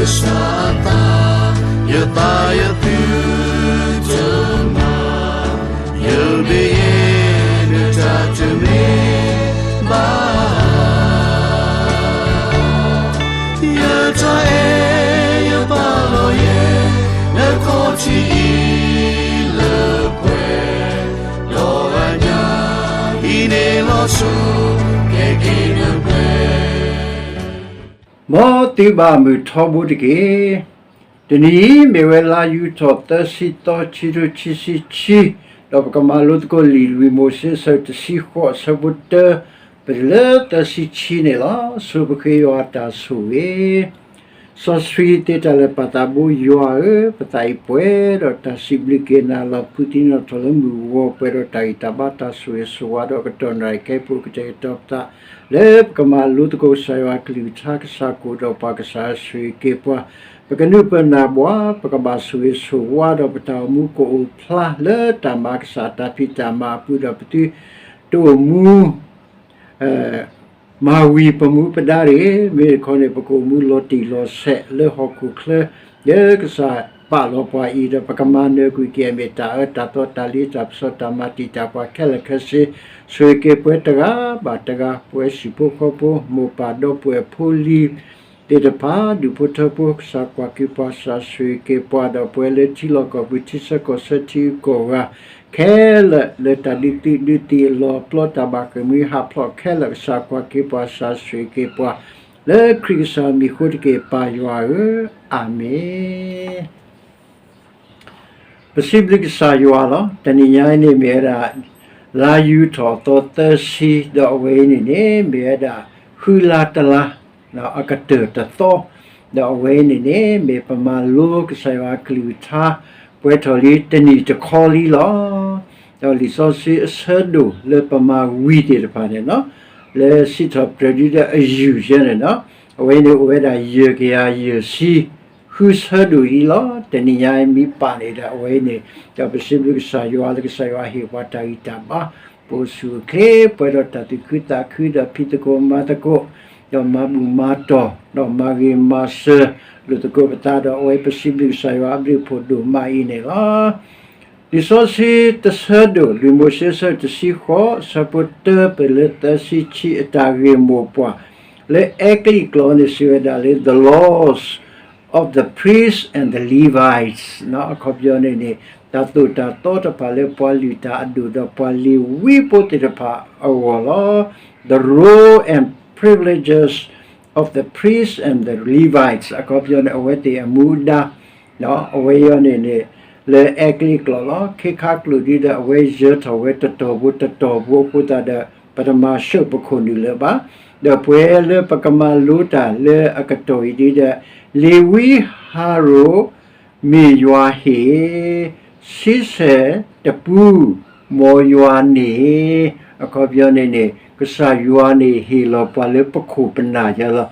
ကစၢ်အသး, ယသးယသုတမၤ, ယဘၣ်ယဲနတၢ်တမ့ၢ်ဘၣ်. ယတၢ်အဲၣ်ယပာ်လီၤယဲ, နခီၣ်ထံးအံၤလၢပှဲၤ, ဒီးအညၣ်အံၤန့ၣ်လီၤဆီ, ကဲက့ၤနပှဲၤ မ်သုဘၣ်မုာ်ထီဘိတက့ၢ်. တနံၤအံၤမ့ၢ်ဝဲလါယူၤထီၣ်သၢဆံသီ ခံထိခံဆံခံ, ဒီးပကမၤလိသကိးလံာ်လွံၢ်မိၤၡ့ အဆၢတဆံဃိး အဆၢဖိတၢ ပတုၤလၢသၢဆံခံန့ၣ်လီၤ. ဆိပဃ့ယွၤအတၢ်ဆိၣ်ဂ့ၤ. စီဆှံသ့တၢ်လၢာ်ပၢ်သးဘိယွၤဧၢ, ပသးအံၤပှဲၤဒီးတၢ်စံးဘျုးက့ၤနၤ လီၤဖုးသံနီၣ်ထီၣ်လၢမုၢ်ဂီၤ ပှဲၤဒီးတၢ်ဂံၢ်တၢ်ဘါ တၢ်ဆိၣ်ဂ့ၤဆိၣ်ဝါဒီးကတီၢ်နၣ်ရံၣ်ခဲအံၤဖိ ကတဲာ်ကတီၤပသး လၢပကမၤလိသကိးကစၢ်ယွၤအကလုၢ်ကထါ ကစၢ်ကိၣ်ဒီးပှၤ ကစၢ်ယွၤဆိၣ်ဂ့ၤက့ၤပှၤ, ပကနုာ်ပၢၢ်နၢ်ဘှီ ပကဘၣ်ဆိၣ်ဂ့ၤဆိၣ်ဝါဒီး ပတၢ်အိၣ်မူကအိၣ်ဖျါလၢတၢ်မၤကစၢ်တၢ်ဖံးတၢ်မၤအပူၤဒီး ပသုတအိၣ်မူ မၤဝံၤပမူပဒါတဂ့ၤ. မ့ၢ်တခီန့ၣ် ပကအိၣ်မူလီၤတံၢ်လီၤဆဲးလၢဟီၣ်ခိၣ်ချၢ လၢကစၢ်ပာ်လီၤပှၤအံၤဒီး ပကမၤနၢၤကွံာ်က့ၤအမ့ၢ်တၢ်အၢတၢ်သီတၢ်လ့တၢ်ပစီတၢ်မၤတံာ်တာ်ပှၤခဲလၢာ်ခဲဆ့, ဆိၣ်ဂ့ၤက့ၤပှၤတဂၤဘၣ်တဂၤ ပဝဲဟံၣ်ဖိဃီဖိ မိၢ်ပၢ်ဒီပုၢ်ဝဲၢ်ဖိလံၤသ့ၣ်တဖၣ် ဒူၣ်ဖိထၢဖိ ကစၢ်ကွၢ်က့ၤပှၤ ကစၢ်ဆိၣ်ဂ့ၤက့ၤပှၤ ဒီးပဝဲလၢထံလီၢ်ကီၢ်ပူၤ ထံဆၢကီၢ်ဆၢ ထံဂုၤကီၢ်ဂၤ ခဲလၢာ်လၢတၢ်ဒုးသုးဒုးသံၣ်အလီၢ် ပျီတၢ်ဘၣ်ဃ့ၢ်မှံဟးဖျိးခဲလၢာ် ကစၢ်ကွၢ်က့ၤပှၤ ကစၢ်ဆိၣ်ဂ့ၤက့ၤပှၤ လၢခရံာ်ကစၢ်မံၤအဃိတက့ၢ် ပၢ်ယွၤဧၢ, အၤမ့ၣ်. ပစံးဘျုးကစၢ်ယွၤလီၤ. တနံၤညါအံၤန့ၣ်မ့ၢ်ဝဲဒၣ် လါယူၤထီၣ်သီသၢဆံ ဒီးအဝဲအံၤန့ၣ်န့ၣ် မ့ၢ်ဝဲဒၣ် ဃုလါတလါ အကတၢၢ်တသီ, ဒီးအဝဲအံၤန့ၣ်န့ၣ် မ့ၢ်ပမၤလိကစၢ်ယွၤအကလုၢ်ကထါ ပှဲၤထီၣ်လံတနံၣ်တခီလံလီၤ. ဒီးလံာ်စီဆှံအဆၢဒိၣ်လၢပမၤဝံၤသ့ၣ်တဖၣ်န့ၣ်လီၤ. လၢစံးထီၣ်ပတြၢၤဒ်ဒီးအယုၢ်ယဲန့ၣ်လီၤ. အဝဲန့ၣ်အိၣ်ဝဲဒၣ်ယဲၢ်ကယၤယဲၢ်ဆံ ဃုဆၢဒိၣ်အံၤလီၤ. တနံၤညါအံၤမ့ၢ်ပာ်န့ၣ်ဒီးအဝဲအံၤန့ၣ် ဒီးပစံးဘျုးကစၢ်ယွၤလၢကစၢ်ယွၤဟ့ၣ်ပှၤတၢ်ဂံၢ်တၢ်ဘါ ပအိၣ်ဆူၣ်အိၣ်ချ့ ပှဲၤဒီးတၢ်သူၣ်ခုသးခု ဒီးဖံးသကိးမၤသကိး ဒီးမၤဘူၣ်မၤတီၢ် ဒီးမၤဂ့ၤမၤစၢၤ လိာ်သကိးပသးဒီးအဝဲ ပစံးဘျုးကစၢ်ယွၤအဘျုးအဖှိၣ်ဒိၣ်မးအံၤန့ၣ်လီၤ. လံာ်စီဆှံတဆၢဒိၣ် လွံၢ်မိၤၡ့အဆၢတဆံဃိး အဆၢဖိတၢပၢၢ်လၢသၢဆံခံ အတၢ်ဂ့ၢ်မိၢ်ပှၢ် လၢအဲကလံးကျိာ်န့ၣ် စံးဝဲဒၣ်လၢ the laws of the priests and the Levites အခီပညီန့ၣ်န့ၣ် တၢ်သိၣ်တၢ်သီတဖၣ်လၢပှၤလုၢ်တၢ်အဒိၣ်ဒီးပှၤလ့ၤဝံဖိသ့ၣ်တဖၣ်အဂီၢ်လီၤ. The role and privileges of the priests and the Levites အခီပညီန့ၣ် အဝဲသ့ၣ်အမူအဒါ အဝဲအံၤန့ၣ်န့ၣ် လၢအဲကလံးကျိာ်လီၤ. ခ့ခါကျိာ်ဒ်ဒီး အဝဲယၢၤထီၣ်ဝဲတတီၢ်ဖိတတီၢ်ဖိအဃိသတးဒီး ပတမၤဆှၢပခိၣ်နူာ်လၢၤဘၣ်. ဒီးပှဲၤလၢပကမၤလိတၢ်လၢအကတီၢ်အံၤဒ်ဒီး လ့ၤဝံဟရိၣ် မ့ၢ်ယွၤဟ့ၣ် ဆံဆဲၣ်တပူ မ်ယွၤန့ၣ် အခီပညီန့ၣ်န့ၣ် ကစၢ်ယွၤန့ၣ်ဟ့ၣ်လီၤပှၤလၢပခိၣ်ပနၢ်ယဲလီၤ.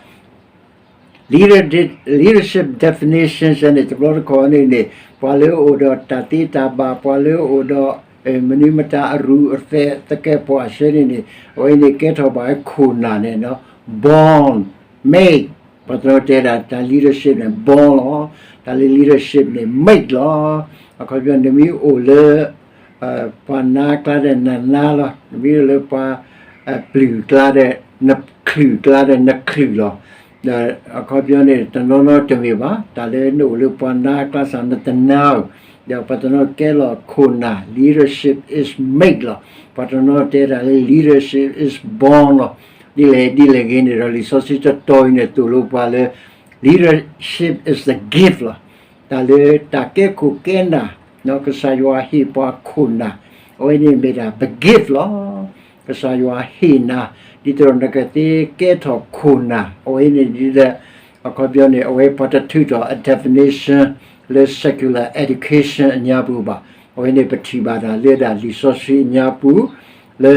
Leadership definition စဲန့ၣ် တဘျီတခီၣ်န့ၣ်န့ၣ် ပှၤလၢအအိၣ်ဒီးတၢ်သ့တၢ်ဘၣ် ပှၤလၢအအိၣ်ဒီး မနုၤမတၤအရူၢ်အသဲးသကဲးပဝးစဲန့ၣ်န့ၣ် အဝဲန့ၣ် ကဲထီၣ်ဘၣ်ခိၣ်နၢ်န့ၣ် born, made ပှၤတနီၤတဲဒၣ်တၢ် leadership န့ၣ် born လီၤ. တၢ်လၢ leadership န့ၣ် made လီၤ. အခီပညီ နမ့ၢ်အိၣ်လၢ ပှၤနါကျါဒီးနနါလီၤ. နမ့ၢ်အိၣ်လၢပှၤ ပျုၢ်ကျါဒီး နချုၣ်ကျါဒီးနချုၣ်လီၤ. ဒီးအခီပညီန့ၣ် တနီၤနီၤတမ့ၢ်ဘၣ် တၢ်လၢနအိၣ်လၢပှၤနါကျါစ့ၢ် နတနါဧိၤ ဒီးပှၤတနီၤကဲလီၤခိၣ်နၢ် leadership is made လီၤ. ပှၤတနီၤတဲဒၣ်လၢ leadership is born လီၤ. ဒ်လဲၣ်ဒ်လဲၣ်ဂ့ၤန့ၣ်ဒီး လံာ်စီဆှံတတီၤအံၤန့ၣ် သိၣ်လိပှၤလၢ leadership is the gift လီၤ. တၢ်လၢတၢ်ကဲခိၣ်ကဲနၢ် ကစၢ်ယွၤဟ့ၣ်ပှၤခိၣ်နၢ် အဝဲန့ၣ်မ့ၢ်ဒၣ်ပ gift လီၤ. ကစၢ်ယွၤဟ့ၣ်နၤ ဒ်သိးနကသ့ကဲထီၣ်ခိၣ်နၢ် အဝဲန့ၣ်ဒ်ဒီး အခီပညီန့ၣ် အဝဲပှၤတထုးထီၣ်အ definition လၢ secular education အညါပူၤဘၣ်. အဝဲန့ၣ်ပထံၣ်ဘၣ်ဒၣ်လၢဒၣ်လံာ်စီဆှံအညါပူၤ လၢ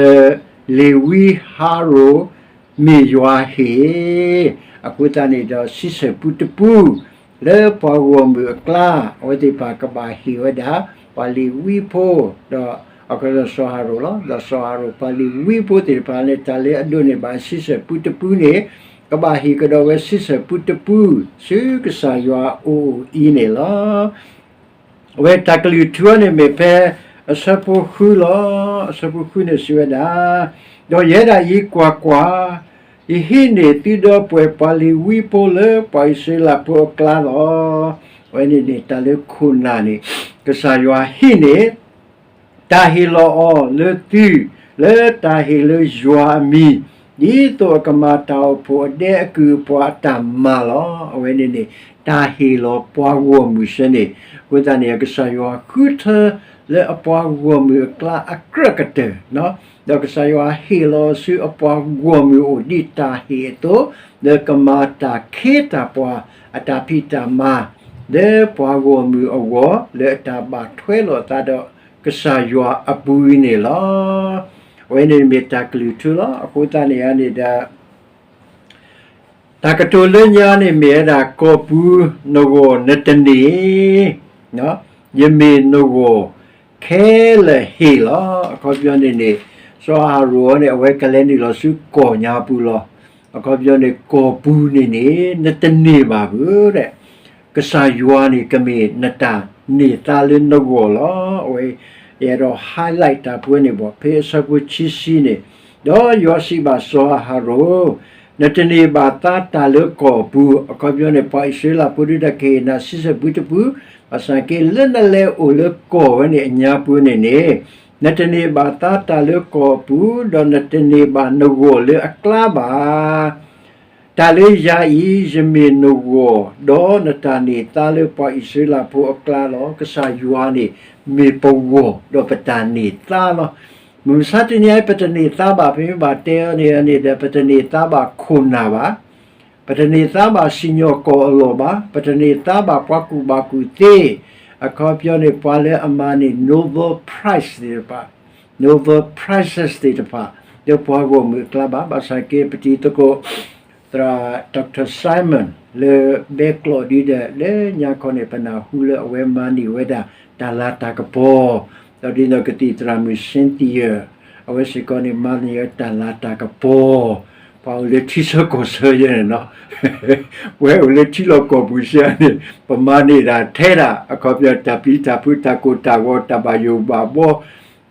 လ့ၤဝံဟရိၣ် မ့ၢ်ယွၤဟ့ၣ် အဃိသတးန့ၣ်ဒီး ဆံဆဲၣ်ပူတပူ လၢပှၤဂီၢ်မုၢ်အကျါ အဝဲသ့ၣ်တဖၣ်ကဘၣ်ဟ့ၣ်ဝဲဒၣ် ပှၤလ့ၤဝံဖိ ဒီးအခီပညီစီၤအၤဟရိၣ်လီၤ. ဒီးစီၤအၤဟရိၣ် ပှၤလ့ၤဝံဖိသ့ၣ်တဖၣ်န့ၣ် တၢ်လၢအဒိးန့ၢ်ဘၣ်ဆံဆဲၣ်ပူတပူန့ၣ် ကဘၣ်ဟ့ၣ်ကဒီးဝဲဆံဆဲၣ်ပူတပူ ဆူကစၢ်ယွၤအအိၣ်အံၤန့ၣ်လီၤ. အဝဲတၢ်ကလုၢ်ထူအံၤန့ၣ်မ့ၢ်ဖဲအဆၢဖိဃုလီၤ. အဆၢဖိဃုန့ၣ်စံးဝဲဒၣ်, ဒီးယဲဒၣ်အံၤကွၢ်ကွၢ်, ယဟံးန့ၢ်သုဒီပုၢ်ဝဲၢ်ပှၤလ့ၤဝံဖိလၢပှၤအံၣ်စရ့လးဖိအကျါလီၤ. အဝဲန့ၣ်န့ၣ် တၢ်လၢခိၣ်နၢ်န့ၣ် ကစၢ်ယွၤဟံးန့ၢ် တၢ်ဟ့ၣ်လီၤအီၤလၢသု လၢတၢ်ဟ့ၣ်လၢယွၤအမံၤ, ဒ်သိးအကမၤတၢ်အိၣ်ဖှိၣ်အဒဲအကုၢ်အပှၤအတၢ်မၤလီၤ. အဝဲန့ၣ်န့ၣ် တၢ်ဟ့ၣ်လီၤပှၤဂီၢ်မုၢ်ဆၢန့ၣ်, အဃိသတးန့ၣ် ကစၢ်ယွၤဃုထၢလၢအပှၤဂီၢ်မုၢ်အကျါအကြၢးကတၢၢ်, ဒီးကစၢ်ယွၤဟ့ၣ်လီၤဆူအပှၤဂီၢ်မုၢ်အအိၣ်ဒ်တၢ်ဟ့ၣ်အသိး, လၢကမၤတၢ်ခ့တၢ်ပှၤ အတၢ်ဖံးတၢ်မၤ လၢပှၤဂီၢ်မုၢ်အဂီၢ် လၢအတၢ်ဘၣ်ထွဲလိာ်အသးဒီးကစၢ်ယွၤအပူၤအံၤန့ၣ်လီၤ. အဝဲန့ၣ်မ့ၢ်တၢ်ကလုၢ်ထူလီၤ. အဃိသတးန့ၣ်န့ၣ်ဒီး တၢ်ကတိၤလၢညါန့ၣ်မ့ၢ်ဝဲဒၣ် ကီၢ်ပူၤနဂီၢ်နတန့ၢ်, ယမ့ၢ်နဂီၢ်ခဲလၢာ်ဟ့ၣ်လီၤ. အခီပညီန့ၣ်န့ၣ် စီၤအၤဟရိၣ်န့ၣ် အဝဲကလဲၤနုာ်လီၤဆူကီၢ်ညါပူၤလီၤ. အခီပညီန့ၣ် ကီၢ်ပူၤန့ၣ်န့ၣ် နတန့ၢ်ဘၣ်ဘၣ်ဒီး ကစၢ်ယွၤန့ၣ် ကမ့ၢ်နတၢ်န့ၢ်သါလၢနဂီၢ်လီၤ. အဝဲ ယအဲၣ်ဒိး highlight တၢ်ပဝဲန့ၣ်ဘၣ် ဖဲအဆၢဖိခံဆံန့ၣ်, ဒီးယွၤစံးဘၣ်စီၤအၤဟရိၣ်, နတန့ၢ်ဘၣ်သါတၢ်လၢကီၢ်ပူၤ, အခီပညီန့ၣ် ပှၤအံၣ်စရ့လးဖိဒုးတၢ်ကဟ့ၣ်နၤဆံဆဲၣ်ပူတပူ, ဘၣ်ဆၣ်က့လၢနလဲၤအိၣ်လၢကီၢ်ဝဲန့ၣ်အညါပူၤန့ၣ်န့ၣ်, နတန့ၢ်ဘၣ်သါတၢ်လၢကီၢ်ပူၤ, ဒီးနတန့ၢ်ဘၣ်နဂီၢ်လၢအကျါဘၣ်. တၢ်လၢယၤအံၤ ယမ့ၢ်နဂီၢ်, ဒီးနတၢ်န့ၢ်သါလၢပှၤအံၣ်စရ့လးဖိအကျါလီၤ. ကစၢ်ယွၤန့ၣ် မ့ၢ်ပဂီၢ် ဒီးပတၢ်န့ၢ်သါလီၤ. မုၢ်မဆါတနံၤအံၤ ပတန့ၢ်သါဘၣ်, ပမ့ၢ်ဘၣ်တဲအီၤန့ၣ်န့ၣ်ဒီး ပတန့ၢ်သါဘၣ်ခိၣ်နၢ်ဘၣ်, ပတန့ၢ်သါဘၣ်စံၣ်ညီၣ်ကွီၢ်အလီၢ်ဘၣ်, ပတန့ၢ်သါဘၣ်ပှၤကူၣ်ဘၣ်ကူၣ်သ့, အခီပညီန့ၣ် ပှၤလၢအမၤန့ၢ် Nobel Prize သ့ၣ်တဖၣ်, Nobel Prizes သ့ၣ်တဖၣ် လၢပှၤဂီၢ်မုၢ်အကျါဘၣ်. ဘၣ်ဆၣ်က့ ပတံၤသကိး သရၣ် Doctor Simon လၢဘဲကျိးဒ်ဒီး လၢညါခီန့ၣ် ပနၢ်ဟူလၢအဝဲမၤန့ၢ်ဝဲဒၣ်တၢ်လၤတၢ်ကပီၤ, ဒီးဒ်သိးကသံၣ်သရၣ်မုၣ် Cynthia အဝဲစ့ၢ်ကီးန့ၣ် မၤန့ၢ်ဝဲတၢ်လၤတၢ်ကပီၤ, ပှၤအိၣ်လၢထံဆၢကီၢ်ဆၢယဲန့ၣ်လီၤ. ပဝဲအိၣ်လၢထံလီၢ်ကီၢ်ပူၤစ့ၢ်န့ၣ် ပမၤန့ၢ်ဒၣ်ထဲဒၣ် အခီပညီ တၢ်ပျံၤတၢ်ဖုး တၢ်ကိၢ်တၢ်ဂီၤ တၢ်ဘၣ်ယိၣ်ဘၣ်ဘှီ,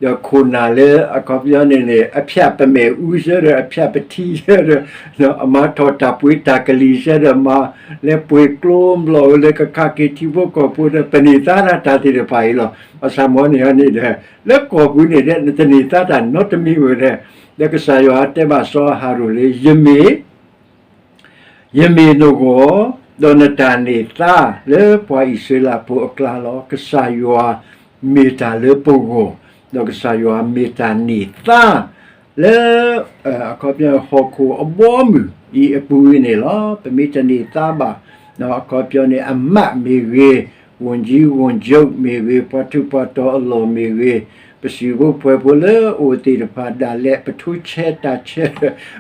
ဒီးခိၣ်နၢ်လၢအခီပညီန့ၣ်န့ၣ် အဖျၢၣ်ပမဲာ်အူစ့ၢ်ဒီး အဖျၢၣ်ပထံစ့ၢ်ဒီး အမၤထီၣ်တၢ်ပှ့ၤတၢ်ကလံၤစ့ၢ်ဒီး မၤလဲၤပှ့ၤကျိၤဘျီၣ်လၢကခးက့ၤထံဖိကီၢ်ဖိဒီး ပန့ၢ်သါဒၣ်တၢ်သ့ၣ်တဖၣ်အံၤလီၤ. ဘၣ်ဆၣ်မ်န့ၣ်န့ၣ်ဒီး လၢကီၢ်ပူၤန့ၣ်ဒီး နတန့ၢ်သါတၢ်နီတမံၤဝဲဒီး, ဒီးကစၢ်ယွၤတဲဘၣ်စီၤအၤဟရိၣ်လၢ ယမ့ၢ် ယမ့ၢ်နဂီၢ်, ဒီးနတၢ်န့ၢ်သါလၢပှၤအံၣ်စရ့လးဖိအကျါလီၤ. ကစၢ်ယွၤမ့ၢ်တၢ်လၢပဂီၢ်, ဒီးကစၢ်ယွၤမ့ၢ်တၢ်န့ၢ်သါ လၢ အခီပညီ ဟီၣ်ခိၣ်အဘီအမုၢ်အံၤအပူၤအံၤန့ၣ်လီၤ. ပမ့ၢ်တန့ၢ်သါဘၣ် အခီပညီန့ၣ် အမးမ့ၢ်ဂ့ၤ, ဝန်ကြီး ဝန်ချုပ် မ့ၢ်ဂ့ၤ, ပှၤထူးပှၤတီၤအလီၢ်မ့ၢ်ဂ့ၤ, ပစံၣ်ဖိပှဲၤဖိလၢအအိၣ်သ့ၣ်တဖၣ်ဒၣ်လဲာ် ပထိဆဲးတၢ်ဆဲး,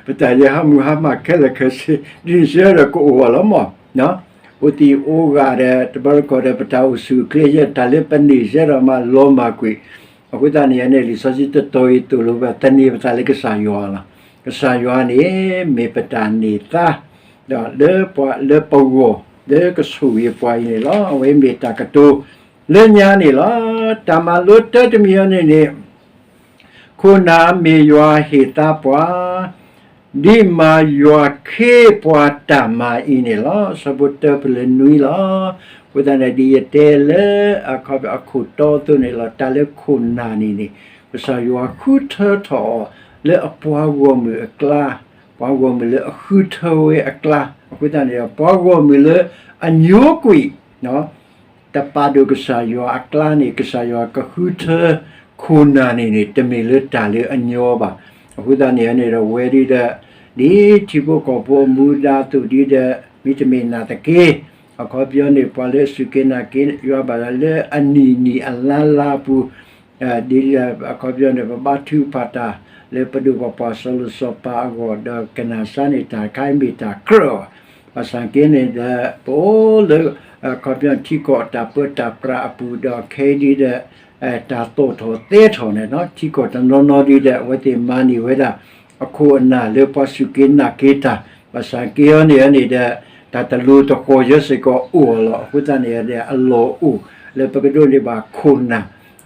ပတၢ်ယဲၢ်ဟါမုၢ်ဟါမၢ်ခဲလၢာ်ခဲဆ့ ဒ်န့ၣ်စ့ၢ်ဒီးကအိၣ်အီၤလီၤမး. အိၣ်သံၣ်အိၣ်ဂၢၢ်ဒီး တဘျီတခီၣ်ဒီး ပတၢ်အိၣ်ဆူၣ်အိၣ်ချ့ယဲၢ် တၢ်လၢပန့ၢ်စ့ၢ်ဒီးမၤလီၤမၢ်ကွံာ်, အဃိသတးန့ၣ်န့ၣ် လံာ်စီဆှံတတီၤအံၤသိၣ်လိပသန့ၤပသးလၢကစၢ်ယွၤလီၤ. ကစၢ်ယွၤန့ၣ် မ့ၢ်ပတၢ်န့ၢ်သါ ဒီးလၢပှၤလၢပဂီၢ် လၢကဆိၣ်ဂ့ၤပှၤအံၤန့ၣ်လီၤ. အဝဲမ့ၢ်တၢ်ကတိၤလၢညါန့ၣ်လီၤ. တၢ်မၤလိတၢ်တမံၤအံၤန့ၣ်န့ၣ် ခိၣ်နၢ်မ့ၢ်ယွၤဟ့ၣ်သါပှၤ ဒ်မၤယွၤခ့ပှၤတၢ်မၤအံၤန့ၣ်လီၤ. ဆၢဖိတၢပလၢနွံလီၤ. အဃိသတးန့ၣ် ဒ်ယတဲလၢ အခီပညီအခိၣ်တီအသိးန့ၣ်လီၤ. တၢ်လၢခိၣ်နၢ်န့ၣ်န့ၣ် ကစၢ်ယွၤဃုထၢထီၣ်အီၤလၢအပှၤဂီၢ်မုၢ်အကျါ, ပှၤဂီၢ်မုၢ်လၢအဃုထၢဝဲအကျါ, အဃိသတးန့ၣ် ပှၤဂီၢ်မုၢ်လၢအညိကွံာ် တပာ်ဒိၣ်ကစၢ်ယွၤအကျါန့ၣ် ကစၢ်ယွၤကဃုထၢခိၣ်နၢ်န့ၣ်န့ၣ် တမ့ၢ်လၢတၢ်လၢအညီဘၣ်. အဃိသတးန့ၣ်န့ၣ်ဒီး ဝဲဒၣ်ဒီး ဒ်ထံဖိကီၢ်ဖိအမူဒါအသိးဒ်ဒီး မ့တမ့ၢ်နာ်သက့ အခီပညီန့ၣ် ပှၤလၢအစူၢ်က့ၤနာ်က့ၤယွၤဘၣ်လၢအနံၣ်နံၣ်အလါလါအပူၤ ဒ်ဒီး အခီပညီန့ၣ် ပဘါထုကဖၣ်တၢ်လၢပဒိၣ်ပပှၢ်စီၤလိၤစီၤပၤအဂီၢ် ဒီးကနၣ်စၢ်န့ၣ် တၢ်တခါအံၤမ့ၢ်တၢ်ကြၢးအီၤ, ဘၣ်ဆၣ်က့န့ၣ်ဒီး ပအိၣ်လၢ အခီပညီထံကီၢ်တၢ်ပၢတၢ်ပြးအပူၤ ဒီးခဲအံၤဒ်ဒီး တၢ်သီၣ်ထီၣ်သဲထီၣ်န့ၣ် ထံကီၢ်တနီၤနီၤဒ်ဒီး အဝဲသ့ၣ်မၤန့ၢ်ဝဲဒၣ် အခိၣ်အနၢ်လၢပှၤစူၢ်က့ၤနာ်က့ၤတၢ် ဘၣ်ဆၣ်က့အီၤန့ၣ်န့ၣ်ဒီး တၢ်တလိၤတဃီၤယဲစ့ၢ်ကီးအိၣ်အီၤလီၤ. အဃိသတးန့ၣ်ဒီး အလီၢ်အိၣ်လၢပကဒိးန့ၢ်ဘၣ်ခိၣ်နၢ်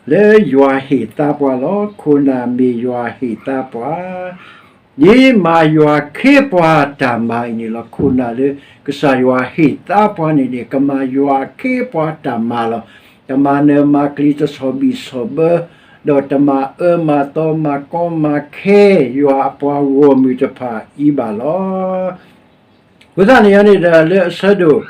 လၢယွၤဟ့ၣ်သါပှၤလီၤ. ခိၣ်နၢ်မ့ၢ်ယွၤဟ့ၣ်သါပှၤ ဒ်မၤယွၤခ့ပှၤတၢ်မၤအံၤန့ၣ်လီၤ. ခိၣ်နၢ်လၢကစၢ်ယွၤဟ့ၣ်သါပှၤန့ၣ်န့ၣ် ကမၤယွၤခ့ပှၤတၢ်မၤလီၤ. တမၤနၢၤမၤကျံၤ တဆီၣ်ဘံၣ်ဆီၣ်ဘၢ ဒီးတမၤအၢမၤသီ မၤကီမၤခဲ ယွၤအပှၤဂီၢ်မုၢ်တဖၣ်အံၤဘၣ်လီၤ. အဃိသတးန့ၣ်န့ၣ်ဒီး လၢအဆၢဒိၣ်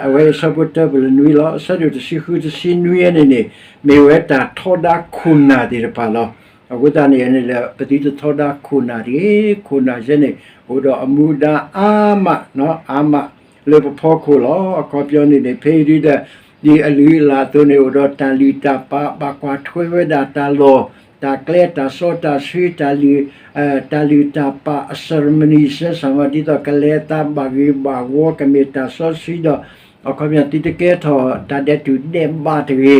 အဝဲအဆၢဖိတၢပလၢနွံလီၤ. အဆၢဒိၣ်တဆံဃု တဆံနွံန့ၣ်န့ၣ် မ့ၢ်ဝဲတၢ်ထီဒါခိၣ်နၢ်သ့ၣ်တဖၣ်လီၤ. အဃိသတးန့ၣ်န့ၣ်လၢ ပသုတထီဒါခိၣ်နၢ်တဂ့ၤ. ခိၣ်နၢ်ယဲန့ၣ် အိၣ်ဒီးအမူဒါအါမး အါမး လၢပဖီခိၣ်လီၤ. အခီပညီန့ၣ်န့ၣ် ဖဲအံၤဒုဒီး ဒ်အလုၢ်အလၢ်အသိးန့ၣ် အိၣ်ဒီးတၢ်လုၢ်တၢ်ပာ် ဘၣ်ကွၢ်ထွဲဝဲဒၣ်တၢ်လီၢ် တၢ်ကျဲ တၢ်စီတၢ်ဆှံ တၢ်လုၢ် တၢ်လုၢ်တၢ်ပာ်အ ceremony စဲစ့ၢ်မး ဒ်သိးကလဲၤအသးဘၣ်ဂ့ၤဘၣ်ဝီ ကမ့ၢ်တၢ်စီဆှံဒီး အခီပညီသုတကဲထီၣ်တၢ်ဒဲးတူၢ်ဒဲးဘးတဂ့ၤ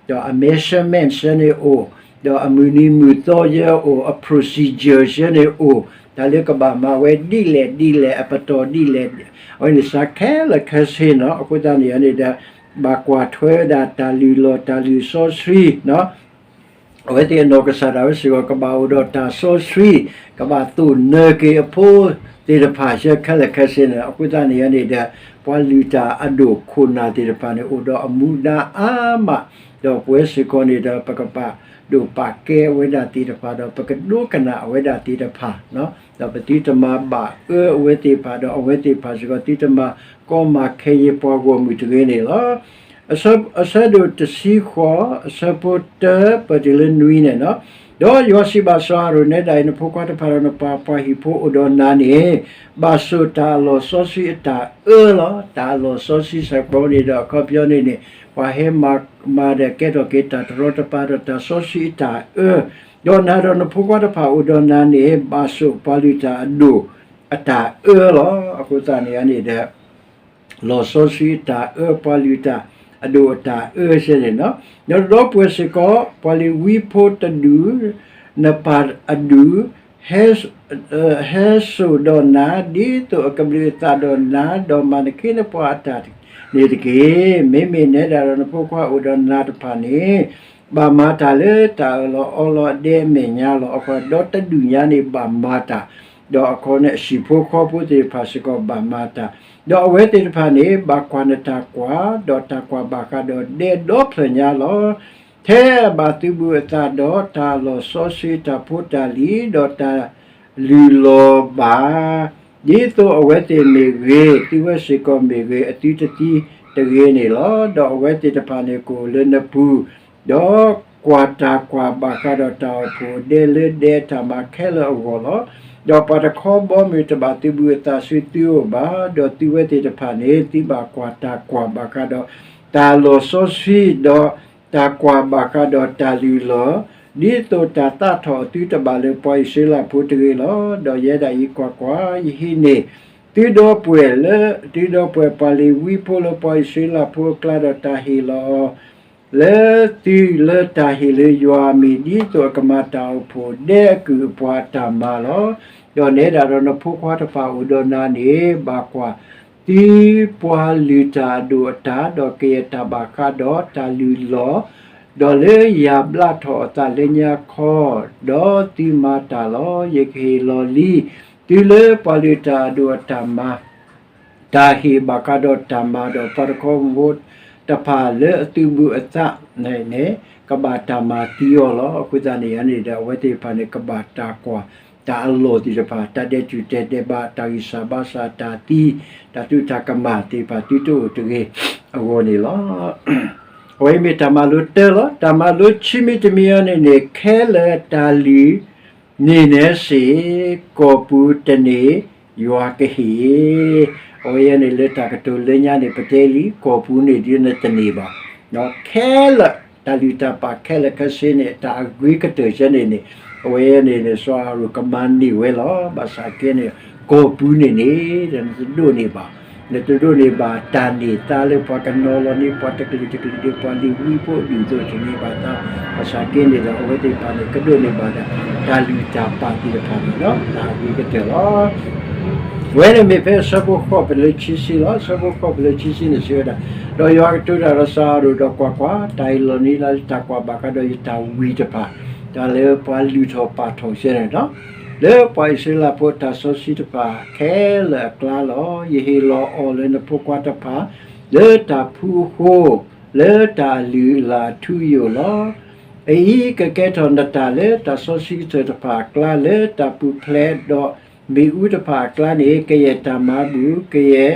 ဒီးအ measurement စဲန့ၣ်အိၣ် ဒီးအမုၢ်နံၤမုၢ်သီယဲအိၣ် အ procedure စဲန့ၣ်အိၣ် တၢ်လၢကဘၣ်မၤဝဲဒ်လဲၣ်ဒ်လဲၣ် အပတီၢ်ဒ်လဲၣ် အဝဲန့ၣ်စးခဲလၢာ်ခဲဆ့နီၤ. အဃိသတးန့ၣ်န့ၣ်ဒီး ဘၣ်ကွၢ်ထွဲဝဲဒၣ်တၢ်လုၢ်လီၢ်တၢ်လုၢ်စီဆှံ အဝဲသ့ၣ်အနီၢ်ကစၢ်ဒၣ်ဝဲစ့ၢ်ကီး ကဘၣ်အိၣ်ဒီးတၢ်စီဆှံ ကဘၣ်သိၣ်နၢၤက့ၤအဖိသ့ၣ်တဖၣ် ဆၢခဲလၢာ်ခဲဆ့န့ၣ်. အဃိသတးန့ၣ်န့ၣ်ဒီး ပှၤလုၢ်တၢ်အဒိၣ်ခိၣ်နၢ်သ့ၣ်တဖၣ်န့ၣ် အိၣ်ဒီးအမူဒါအါမး ဒီးပဝဲစ့ၢ်ကီးန့ၣ်ဒီး ပကဘၣ်ဒိၣ်ပာ်ကဲအဝဲဒၣ်သ့ၣ်တဖၣ်ဒီး ပကဒိကနၣ်အဝဲဒၣ်သ့ၣ်တဖၣ် ဒီးပသုတမၤဘၣ်အၢအဝဲသ့ၣ်တဖၣ် ဒီးအဝဲသ့ၣ်တဖၣ်စ့ၢ်ကီး သုတမၤကီမၤခဲယဲပှၤဂီၢ်မုၢ်တဂ့ၤန့ၣ်လီၤ. အဆၢဒိၣ်တဆံဃိး အဆၢဖိတၢပတုၤလၢနွံန့ၣ်လီၤ. ဒီးယွၤစံးဘၣ်စီၤအၤဟရိၣ်, နဲဒၣ်အံၤ နဖိခွါတဖၣ်ဒီးနပၢ်ပှၤဟံၣ်ဖိအိၣ်ဒီးနၤန့ၣ် ဘၣ်ဆိၣ်တၢ်အလီၢ်စီဆှံအတၢ်အၢလီၤ. တၢ်အလီၢ်စီဆှံစ့ၢ်ကီးန့ၣ်ဒီး အခီပညီန့ၣ်န့ၣ် ပှၤဟဲမၤ မၤဒီးကဲထီၣ်က့ၤတၢ်တရီတပါဒီးတၢ်စီဆှံအတၢ်အၢ, ဒီးနၤဒီးနဖိခွါတဖၣ်အိၣ်ဒီးနၤန့ၣ် ဘၣ်ဆိၣ်ပှၤလုၢ်တၢ်အဒိၣ်အတၢ်အၢလီၤ. အဃိသတးန့ၣ်န့ၣ်ဒီး လီၢ်စီဆှံအတၢ်အၢ ပှၤလုၢ်တၢ်အဒိၣ်အတၢ်အၢစဲန့ၣ်လီၤ. ဒီးဒီပုၢ်ဝဲၢ်စ့ၢ်ကီး ပှၤလ့ၤဝံဖိတဒူၣ် နပၢ်အဒူၣ် ဟဲ ဟဲစိာ်ဒီးနၤ ဒ်သိးအကဘျုးအသးဒီးနၤ ဒီးမၤနခ့နပှၤအတၢ်န့ၣ်တက့ၢ်. မ့မ့ၢ်နဲဒၣ်ဒီးနဖိခွါအိၣ်ဒီးနၤတဖၣ်န့ၣ် ဘၣ်မၤတၢ်လၢတၢ်အၢၣ်လီၤအီလီၤအဒဲအမဲာ်ညါလီၤ. အခီဒီးတဒူၣ်ညါန့ၣ်ဘၣ်မၤတၢ်, ဒီးအခီန့ၣ် အဟံၣ်ဖိဃီဖိသ့ၣ်တဖၣ်စ့ၢ်ကီးဘၣ်မၤတၢ်, ဒီးအဝဲသ့ၣ်တဖၣ်န့ၣ် ဘၣ်ကွၢ်နတၢ်ကွၢ်, ဒီးတၢ်ကွၢ်ဘၣ်ဃးဒီးဒဲဒီဖျၢၣ်ညါလီၤ. ထဲအဘၣ်သုးဘူးအသးဒီးတၢ်လီၢ်စီဆှံတၢ်ဖိတၢ်လံၤ ဒီးတၢ်လုၢ်လီၤဘၣ် ဒ်သိးအဝဲသ့ၣ်မ့ၢ်ဂ့ၤ သုဝဲစ့ၢ်ကီးမ့ၢ်ဂ့ၤ အသုတသံတဂ့ၤန့ၣ်လီၤ. ဒီးအဝဲသ့ၣ်တဖၣ်န့ၣ်ကအိၣ်လၢနပူၤ, ဒီးကွၢ်တၢ်ကွၢ်ဘၣ်ဃးဒီးတၢ်အိၣ်ဖှိၣ်ဒဲလၢဒဲအတၢ်မၤခဲလၢာ်အဂီၢ်လီၤ. ဒီးပှၤတခီဘီမုၢ်တဘၣ်သုးဘူးအသးဆူသုအိၣ်ဘၣ်, ဒီးသုဝဲသ့ၣ်တဖၣ်န့ၣ် သုဘၣ်ကွၢ်တၢ်ကွၢ်ဘၣ်ဃးဒီး တၢ်လီၢ်စီဆှံ ဒီးတၢ်ကွၢ်ဘၣ်ဃးဒီးတၢ်လုၢ်လီၤ, ဒ်သိးတၢ်သးထီၣ်အသုတဘၣ်လၢပှၤအံၣ်စရ့လးဖိတဂ့ၤလီၤ. ဒီးယဲဒၣ်အံၤကွၢ်ကွၢ်, ယဟံးန့ၢ်သုဒီပုၢ်ဝဲၢ်လၢ သုဒီပုၢ်ဝဲၢ်ပှၤလ့ၤဝံဖိလၢပှၤအံၣ်စရ့လးဖိအကျါ ဒီးတၢ်ဟ့ၣ်လီၤအီၤ လၢသုလၢတၢ်ဟ့ၣ်လၢယွၤအမံၤ ဒ်သိးအကမၤတၢ်အိၣ်ဖှိၣ်ဒဲအကုၢ်အပှၤအတၢ်မၤလီၤ. ဒီးနဲဒၣ်ဒီးနဖိခွါတဖၣ်အိၣ်ဒီးနၤန့ၣ် ဘၣ်ကွၢ်သုပှၤလုၢ်တၢ်အဒိၣ်အတၢ်, ဒီးကယဲၢ်တၢ်ဘၣ်ဃးဒီးတၢ်လုၢ်လီၤ, ဒီးလၢယၤဘျးထီၣ်အသးလၢညါခီ, ဒီးသုမၤတၢ်လီၤ. ယကဟ့ၣ်လီၤလံ သုလၢပှၤလုၢ်တၢ်အဒိၣ်အတၢ်မၤ တၢ်ဟ့ၣ်ဘၣ်ဃးဒီးတၢ်မၤဒီး ပှၤတခီဘီတဖၣ်လၢအသုးဘူးအသးန့ၣ် ကဘၣ်တၢ်မၤသံအီၤလီၤ. အဃိသတးန့ၣ်န့ၣ်ဒီး အဝဲသ့ၣ်တဖၣ်န့ၣ် ကဘၣ်တၢ်ကွၢ် တၢ်အလီၢ်သ့ၣ်တဖၣ် တၢ်ဒဲးတူၢ်တဲာ်ဒဲးဘး တၢ်ဂံၢ်စၢ်ဘါစၢ် တၢ်သံ တၢ်သူၣ်တၢ်ကမၣ်သ့ၣ်တဖၣ် သုတအိၣ်တဂ့ၤအဂီၢ်န့ၣ်လီၤ. အဝဲအံၤမ့ၢ်တၢ်မၤလိတၢလီၤ. တၢ်မၤလိခံမံၤတမံၤအံၤန့ၣ်န့ၣ် ခဲလၢာ်တၢ်လုၢ်န့ၢ်နၤစ့ၢ် ကီၢ်ပူၤတန့ၢ်ယွၤကဟ့ၣ်. အဝဲအံၤန့ၣ်လၢတၢ်ကတိၤလၢညါန့ၣ် ပတဲလံ ကီၢ်ပူၤန့ၣ်ဒ်နတန့ၢ်ဘၣ်. ခဲလၢာ်တၢ်လုၢ်တၢ်ပာ်ခဲလၢာ်ခဲဆ့န့ၣ် တၢ်အဂ့ၤကတၢၢ်စဲန့ၣ်န့ၣ် အဝဲအံၤန့ၣ်န့ၣ် စီၤအၤဟရိၣ်ကမၤန့ၢ်ဝဲလီၤ. ဘၣ်ဆၣ်က့န့ၣ် ကီၢ်ပူၤန့ၣ်န့ၣ် နတဒိးန့ၢ်ဘၣ် နတဒိးန့ၢ်ဘၣ်တၢ်န့ၢ်သါလၢပှၤကနီၤလီၤန့ၢ် ပှၤတကလုာ်တကလုာ်ဒီး ပှၤလ့ၤဝံဖိအဒူၣ်အသိးတန့ၢ်ဘၣ်သါ. ဘၣ်ဆၣ်က့န့ၣ်ဒီး အဝဲသ့ၣ်တဖၣ်န့ၣ် ကဒိးန့ၢ်ဘၣ်ဒီး တၢ်လုၢ်တၢ်ပာ်သ့ၣ်တဖၣ်န့ၣ်လီၤ. တၢ်အဂ့ၤကတၢၢ်လီၤ. ဝဲန့ၣ်မ့ၢ်ဖဲအဆၢဖိဃိးပလၢခံဆံလီၤ. အဆၢဖိဃိးပလၢခံဆံန့ၣ်စံးဝဲဒၣ်, ဒီးယွၤကတိၤတၢ်ဒီးစီၤအၤဟရိၣ်ဒီး ကွၢ်ကွၢ်, တၢ်အံၤလီၢ်လံၤလၢတၢ်ကွၢ်ဘၣ်ဃးဒီးယတၢ်ဝံၢ်တဖၣ်, တၢ်လၢပှၤလုၢ်ထီၣ်ပာ်ထီၣ်စဲန့ၣ်လီၤ, လၢပှၤအံၣ်စရ့လးဖိအတၢ်စီဆှံတဖၣ်ခဲလၢာ်အကျါလီၤ. ယဟ့ၣ်လီၤအီၤလၢနဖိခွါတဖၣ် လၢတၢ်ဖှူအဃိ, လၢတၢ်အလုၢ်အလၢ်အထူအယိာ်လီၤ. အအံၤကကဲထီၣ်နတၢ်လၢတၢ်စီဆှံကတၢၢ်တဖၣ်အကျါ, လၢတၢ်ပူၤဖျဲးဒီးမ့ၣ်အူတဖၣ်အကျါန့ၣ်, ကယဲၢ်တၢ်မၤဘူၣ်, ကယဲၢ်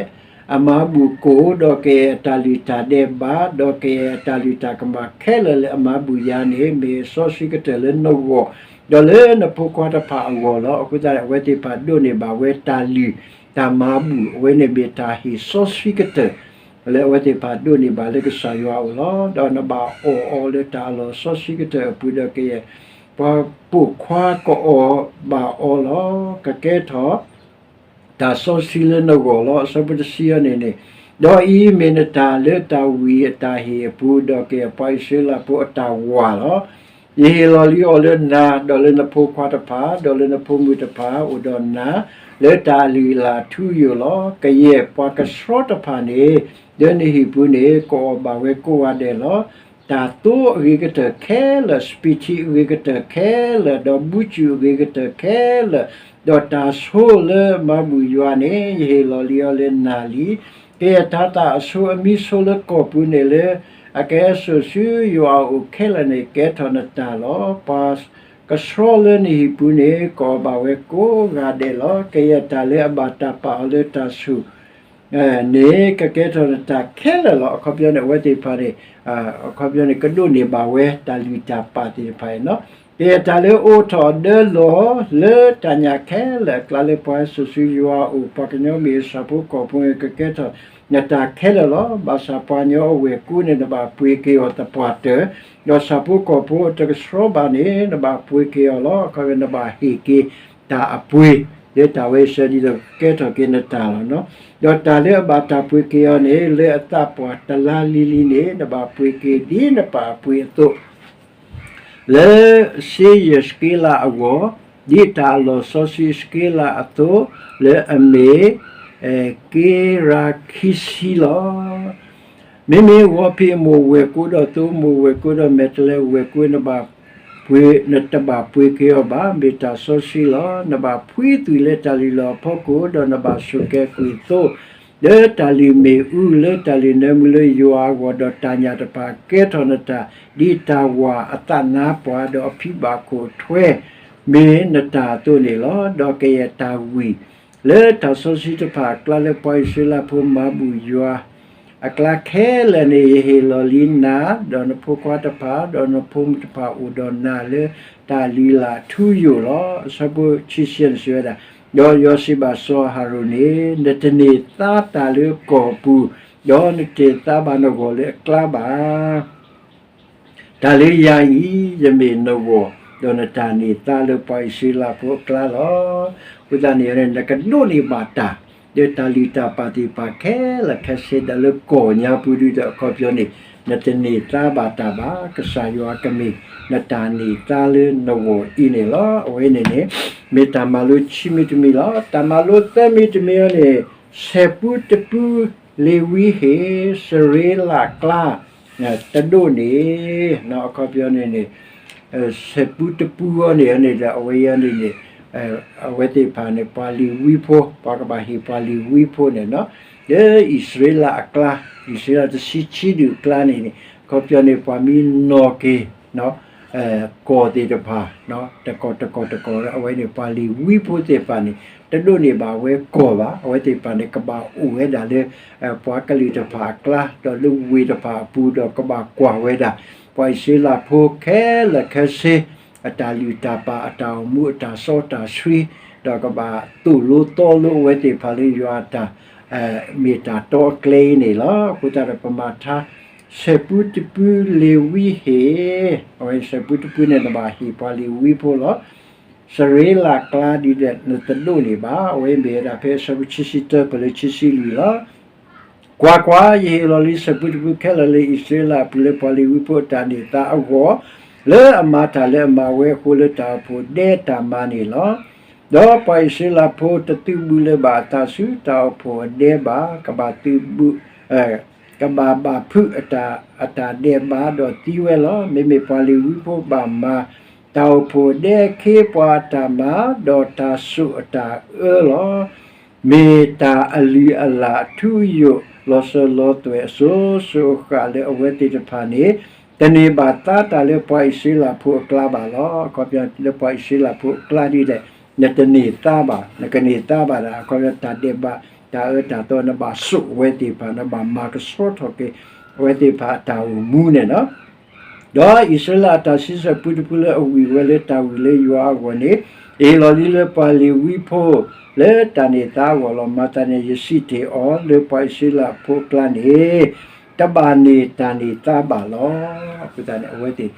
အမၤဘူၣ်ကိၢ်, ဒီးကယဲၢ်အတၢ်လုၢ်တၢ်ဒဲးဘး, ဒီးကယဲၢ်အတၢ်လုၢ်တၢ်ကမၣ်ခဲလၢာ်လၢအမၤဘူၣ်ယၤန့ၣ်, မ့ၢ်စီဆှံကတၢၢ်လၢနဂီၢ်, ဒီးလၢနဖိခွါတဖၣ်အဂီၢ်လီၤ. အဃိသတးန့ၣ် အဝဲသ့ၣ်တဖၣ်ဒိးန့ၢ်ဘၣ်ဝဲတၢ်လုၢ်တၢ်မၤဘူၣ်, အဝဲန့ၣ်မ့ၢ်တၢ်ဟ့ၣ်စီဆှံကတၢၢ် လၢအဝဲသ့ၣ်တဖၣ်ဒိးန့ၢ်ဘၣ်လၢကစၢ်ယွၤအအိၣ်လီၤ. ဒီးနဘၣ်အီၣ်အီၤလၢတၢ်အလီၢ်စီဆှံကတၢၢ်အပူၤ, ဒီးကယဲၢ်ပှၤပိာ်ခွါကအီၣ်ဘၣ်အီၤလီၤ. ကကဲထီၣ် တၢ်စီဆှံလၢနဂီၢ်လီၤ. အဆၢဖိတဆံအံၤန့ၣ်န့ၣ်, ဒီးအံၤမ့ၢ်နတၢ်လၢတၢ်ဝံၢ်အတၢ်ဟ့ၣ်အပူၤ, ဒီးကယဲၢ်ပှၤအံၣ်စရ့လးဖိအတၢ်ဝၤလီၤ. ယဟ့ၣ်လီၤလံအီၤလၢနၤ, ဒီးလၢနဖိခွါတဖၣ်, ဒီးလၢနဖိမုၣ်တဖၣ်အိၣ်ဒီးနၤ, လၢတၢ်အလုၢ်အလၢ်အထူအယိာ်လီၤ. ကယဲၢ်ပှၤကဆှီတဖၣ်န့ၣ်, လၢနဟံၣ်ပူၤန့ၣ်, ကအီၣ်ဘၣ်ဝဲကိးဂၤဒဲးလီၤ. တၢ်သိအဂ့ၤကတၢၢ်ခဲလၢာ်, စပံးထံအဂ့ၤကတၢၢ်ခဲလၢာ်, ဒီးဘူၣ်စူၣ်အဂ့ၤကတၢၢ်ခဲလၢာ်, ဒီးတၢ်ဆိလၢမၤဘူၣ်ယွၤန့ၣ်, ယဟ့ၣ်လီၤလံအီၤလၢနၤလံ. ကယဲၢ်တၤသၣ်အဆိအမံဆိလၢကီၢ်ပူၤန့ၣ်လၢ အကဟဲစိာ်ဆူယွၤအအိၣ်ခဲလၢာ်န့ၣ် ကဲထီၣ်နတၢ်လီၤ. ပှၤကဆှီလၢနဟံၣ်ပူၤန့ၣ် ကအီၣ်ဘၣ်ဝဲကိးဂၤဒဲးလီၤ. ကယဲၢ်တၢ်လၢအဘၣ်တၢ်ပာ်အီၤလၢတၢ်ဆိၣ် န့ၣ် ကကဲထီၣ်နတၢ်ခဲလၢာ်လီၤ. အခီပညီန့ၣ် အဝဲသ့ၣ်တဖၣ်န့ၣ်, အခီပညီန့ၣ် ကဒိးန့ၢ်ဘၣ်ဝဲတၢ်လုၢ်တၢ်ပာ်သ့ၣ်တဖၣ်အံၤလီၤ. ကယဲၢ်တၢ်လၢအိးထီၣ်ဒၢလီၤလၢတၢ်ညၣ်ခဲလၢာ်အကျါ လၢပှၤဟဲစိာ်ဆူယွၤအအိၣ်, ပှၤကညီမ့ၢ်ဆၣ်ဖိကီၢ်ဖိန့ၣ် ကကဲထီၣ်နတၢ်ခဲလၢာ်လီၤ. ဘၣ်ဆၣ်ပှၤကညီအဝဲၢ်ကိန့ၣ် နဘၣ်ပှ့ၤက့ၤအီၤသပှၢ်တၢၢ်, ဒီးဆၣ်ဖိကီၢ်ဖိအတကဆှီဘၣ်န့ၣ် နဘၣ်ပှ့ၤက့ၤအီၤလီၤ. အခီပညီ နဘၣ်ဟ့ၣ်က့ၤတၢ်အပှ့ၤ လၢတၢ်ဝဲအံၤ ဒ်သိးကကဲထီၣ်က့ၤနတၢ်လီၤ. ဒီးတၢ်လၢအဘၣ်တၢ်ပှ့ၤက့ၤအီၤန့ၣ် လၢအသးပှၢ်တလါလံၤလံၤန့ၣ် နဘၣ်ပှ့ၤက့ၤဒ်နပာ်အပှ့ၤအသိး လၢစ့ယဲၢ်စက့လးအဂီၢ်, ဒ်တၢ်အလီၢ်စီဆှံစက့လးအသိး, လၢအမ့ၢ် က့ရးခံဆံလီၤ. မ့မ့ၢ်ဂီၤဖံးအမိၢ်ဝဲၢ်ကိဒီးသိမိၢ်ဝဲၢ်ကိဒီးမဲာ်တဲးလဲးဝဲၢ်ကိ နဘၣ်ပှ့ၤ, နတဘၣ်ပှ့ၤက့ၤအီၤဘၣ်, မ့ၢ်တၢ်စီဆှံလီၤ. နဘၣ်ဖှံသွံၣ်လၢတၢ်လုၢ်လီၢ်အဖီခိၣ်, ဒီးနဘၣ်ဆိၣ်ကဲၤကွံာ်သိ လၢတၢ်လုၢ်မ့ၣ်အူလၢတၢ်လုၢ်နၢမူလၢယွၤအဂီၢ်, ဒီးတၢ်ညၣ်တဖၣ်ကဲထီၣ်နတၢ်, ဒ်တၢ်ဝၤအသးနါပှၢ်, ဒီးအဖံဘၣ်ခိၣ်အထွဲ မ့ၢ်နတၢ်အသိးန့ၣ်လီၤ. ဒီးကယဲၢ်တၢ်ဝံၢ် လၢတၢ်စီဆှံတဖၣ်အကျါ လၢပှၤအံၣ်စရ့လးဖိမၤဘူၣ်ယွၤအကျါခဲလၢာ်န့ၣ် ယဟ့ၣ်လီၤလံနၤ, ဒီးနဖိခွါတဖၣ်, ဒီးနဖိမုၣ်တဖၣ်အိၣ်ဒီးနၤလၢတၢ်လုၢ်လၢ်အထူအယိာ်လီၤ. အဆၢဖိခံဆံန့ၣ်စံးဝဲဒၣ်, ဒီးယွၤစံးဘၣ်စီၤအၤဟရိၣ်န့ၣ်, နတန့ၢ်သါတၢ်လၢကီၢ်အပူၤ, ဒီးနတန့ၢ်သါဘၣ်နဂီၢ်လၢအကျါဘၣ်. တၢ်လၢယၤအံၤ ယမ့ၢ်နဂီၢ်, ဒီးနတၢ်န့ၢ်သါလၢပှၤအံၣ်စရ့လးဖိအကျါလီၤ. အဃိသတးန့ၣ် နကဒိးန့ၢ်ဘၣ်တၢ်, ဒီးတၢ်လုၢ်တၢ်ပာ်သ့ၣ်တဖၣ်ခဲလၢာ်ခဲဆ့ဒီးလၢကီၢ်ညါပူၤဒုဒီး အခီပညီန့ၣ် နတန့ၢ်သါဘၣ်တၢ်ဘၣ်, ကစၢ်ယွၤကမ့ၢ်နတၢ်န့ၢ်သါလၢနဂီၢ်အံၤန့ၣ်လီၤ. အဝဲန့ၣ်န့ၣ် မ့ၢ်တၢ်မၤလိခံမံၤတမံၤလီၤ. တၢ်မၤလိသၢမံၤတမံၤအံၤန့ၣ် ဆဲးပူတပူ လ့ၤဝံဟ့ၣ် စရ့လးကျါ တဒိးန့ၣ်, အခီပညီန့ၣ်န့ၣ် ဆဲးပူတပူအံၤန့ၣ်န့ၣ်ဒီး အဝဲအံၤန့ၣ်န့ၣ် အဝဲသ့ၣ်တဖၣ်န့ၣ် ပှၤလ့ၤဝံဖိ, ပှၤကဘၣ်ဟ့ၣ်ပှၤလ့ၤဝံဖိန့ၣ်, လၢအံၣ်စရ့လးအကျါ, အံၣ်စရ့လးတဆံခံဒူၣ်အကျါန့ၣ်န့ၣ် အခီပညီန့ၣ် ပှၤမ့ၢ်နီၣ်က့ၤ ကီၢ်သ့ၣ်တဖၣ် တကီၢ်တကီၢ်တကီၢ်လၢ အဝဲန့ၣ် ပှၤလ့ၤဝံဖိသ့ၣ်တဖၣ်န့ၣ် တဒိးန့ၢ်ဘၣ်ဝဲကီၢ်ဘၣ်. အဝဲသ့ၣ်တဖၣ်န့ၣ် ကဘၣ်အိၣ်ဝဲဒၣ်လၢ ပှၤကလုာ်တဖၣ်အကျါ ဒီးလၢဝ့ၢ်တဖၣ်အပူၤ ဒီးကဘၣ်ကွၢ်ဝဲဒၣ် ပှၤအံၣ်စရ့လးဖိခဲလၢာ်ခဲဆ့ အတၢ်လုၢ်တၢ်ပာ် အတၢ်အိၣ်မူ အတၢ်စီတၢ်ဆှံ, ဒီးကဘၣ်သိၣ်လိသီလိအဝဲသ့ၣ်တဖၣ်လၢယွၤအတၢ် မ့ၢ်တၢ်တီအကျဲအံၤန့ၣ်လီၤ. အဃိသတးဒီး ပမၤထါ ဆဲးပူတပူ လ့ၤဝံဟ့ၣ်, အဝဲဆဲးပူတပူန့ၣ် နဘၣ်ဟ့ၣ်ပှၤလ့ၤဝံဖိလီၤ. စရ့လးကျါဒ်ဒီး နတဒိးန့ၢ်ဘၣ်. အဝဲမ့ၢ်ဝဲဒၣ်ဖဲအဆၢဖိခံဆံတၢ ပလၢခံဆံလွံၢ်လီၤ. ကွၢ်ကွၢ်, ယဟ့ၣ်လီၤလံဆဲးပူတပူခဲလၢာ်လၢအံၣ်စရ့လးအပူၤ လၢပှၤလ့ၤဝံဖိအတၢ်န့ၢ်သါအဂီၢ်, လၢအမၤတၢ်လၢအမၤဝဲအဃိ လၢတၢ်အိၣ်ဖှိၣ်ဒဲတၢ်မၤန့ၣ်လီၤ. ဒီးပှၤအံၣ်စရ့လးဖိတသုးဘူးလၢၤဘၣ်အသးဆူတၢ်အိၣ်ဖှိၣ်အဒဲဘၣ်, ကဘၣ်သုးဘူး, ကဘၣ်ဘၣ်ဖုးအတၢ်, အတၢ်ဒဲးဘးဒီးသံဝဲလီၤ. မ့မ့ၢ်ပှၤလ့ၤဝံဖိဘၣ်မၤ တၢ်အိၣ်ဖှိၣ်အဒဲခ့ပှၤအတၢ်မၤ, ဒီးတၢ်ဆိၣ်အတၢ်အၢလီၤ. မ့ၢ်တၢ်အလုၢ်အလၢ်အထူအယိာ် လီၤစၢၤလီၤသွဲၣ်အစိၤစိၤအဃၣ်လၢအဝဲသ့ၣ်တဖၣ်န့ၣ် တန့ၢ်ဘၣ်သါတၢ်လၢပှၤအံၣ်စရ့လးဖိအကျါဘၣ်လီၤ. အခီပညီလၢပှၤအံၣ်စရ့လးဖိအကျါဒ်လဲၣ်, နတန့ၢ်သါဘၣ်, နကန့ၢ်သါဘၣ်ဒၣ် အခီပညီတၢ်ဒဲးဘး တၢ်အၢတၢ်သီ နဘၣ်ဆိၣ်အဝဲသ့ၣ်တဖၣ်, နဘၣ်မၤကဆှီထီၣ်က့ၤ အဝဲသ့ၣ်တဖၣ်အတၢ်အိၣ်မူန့ၣ်လီၤ. ဒီးအံၣ်စရ့လးအတၢ်ဆံဆဲၣ်ပူတပူလၢအဝံၣ်ဝဲလၢတၢ်ဝံၣ်လၢယွၤအဂီၢ်န့ၣ် အ့ၣ်လီၤလံလၢပှၤလ့ၤဝံဖိ လၢတၢ်န့ၢ်သါအဂီၢ်လီၤ. မၤသးန့ၣ် ယစံးတ့ၢ်အီၤလၢပှၤအံၣ်စရ့လးဖိအကျါန့ၣ် တဘၣ်န့ၢ်တၢ်န့ၢ်သါဘၣ်လီၤ. အဃိသတးန့ၣ် အဝဲသ့ၣ်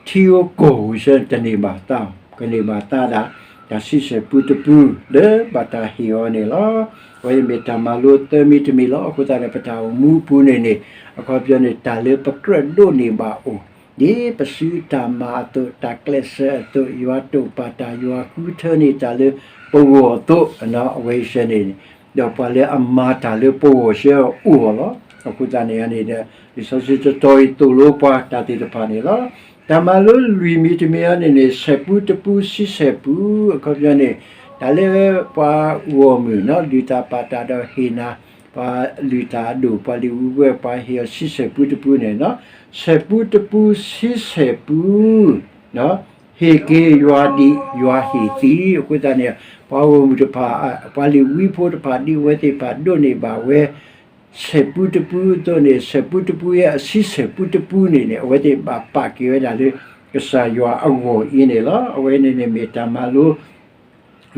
ထံဧိၤကီၢ်ဧိၤဆၢ တန့ၢ်ဘၣ်သါ, ကန့ၢ်ဘၣ်သါဒၣ် တၢ်ဆံဆဲၣ်ပူတပူ လၢဘၣ်တၢ်ဟ့ၣ်အီၤန့ၣ်လီၤ. အဝဲအံၤမ့ၢ်တၢ်မၤလိသၢမံၤတမံၤလီၤ. အဃိသတးန့ၣ် ပတၢ်အိၣ်မူအပူၤန့ၣ်န့ၣ် အခီပညီန့ၣ် တၢ်လၢပကြၢးဒိးန့ၢ်ဘၣ်အိၣ်, ဒ်ပစုတၢ်မၤအသိး တၢ်ကျဲးစၢးအသိး ယွၤတိာ်ပာ်တၢ် ယွၤဃုထၢန့ၢ်တၢ်လၢပဂီၢ်အသိး အဝဲအံၤဆၢန့ၣ် ဒီးပှၤလၢအမၤတၢ်လၢပဂီၢ်ဆၢအိၣ်အီၤလီၤ. အဃိသတးန့ၣ်န့ၣ်ဒီး လံာ်စီဆှံတတီၤအံၤသိၣ်လိပှၤတၢ်သ့ၣ်တဖၣ်န့ၣ်လီၤ. တၢ်မၤလိလွံၢ်မံၤတမံၤအံၤန့ၣ်န့ၣ် ဆဲၣ်ပူတပူ ဆံဆဲၣ်ပူ အခီပညီန့ၣ် တၢ်လၢပှၤဂီၢ်မုၢ် လုၢ်တၢ်ပာ်တၢ်ဒီးဟ့ၣ်နၤ ပှၤလုၢ်တၢ်အဒိၣ် ပှၤလ့ၤဝံဝဲ ပှၤဟ့ၣ်အီၤဆံဆဲၣ်ပူတပူန့ၣ်လီၤ. ဆဲၣ်ပူတပူ ဆံဆဲၣ်ပူ ဟ့ၣ်က့ၤယွၤဒ်ယွၤဟ့ၣ်သု, အဃိသတးန့ၣ် ပှၤဂီၢ်မုၢ်တဖၣ် ပှၤလ့ၤဝံဖိတဖၣ် ဒ်အဝဲသ့ၣ်တဖၣ်ဒိးန့ၢ်ဘၣ်ဝဲ ဆဲၣ်ပူတပူအသိးန့ၣ် ဆဲၣ်ပူတပူအံၤ အဆံဆဲၣ်ပူတပူန့ၣ်န့ၣ် အဝဲသ့ၣ်ဘၣ်ပာ်က့ၤဝဲဒၣ်လၢ ကစၢ်ယွၤအဂီၢ်အံၤန့ၣ်လီၤ. အဝဲန့ၣ်န့ၣ်မ့ၢ်တၢ်မၤလိ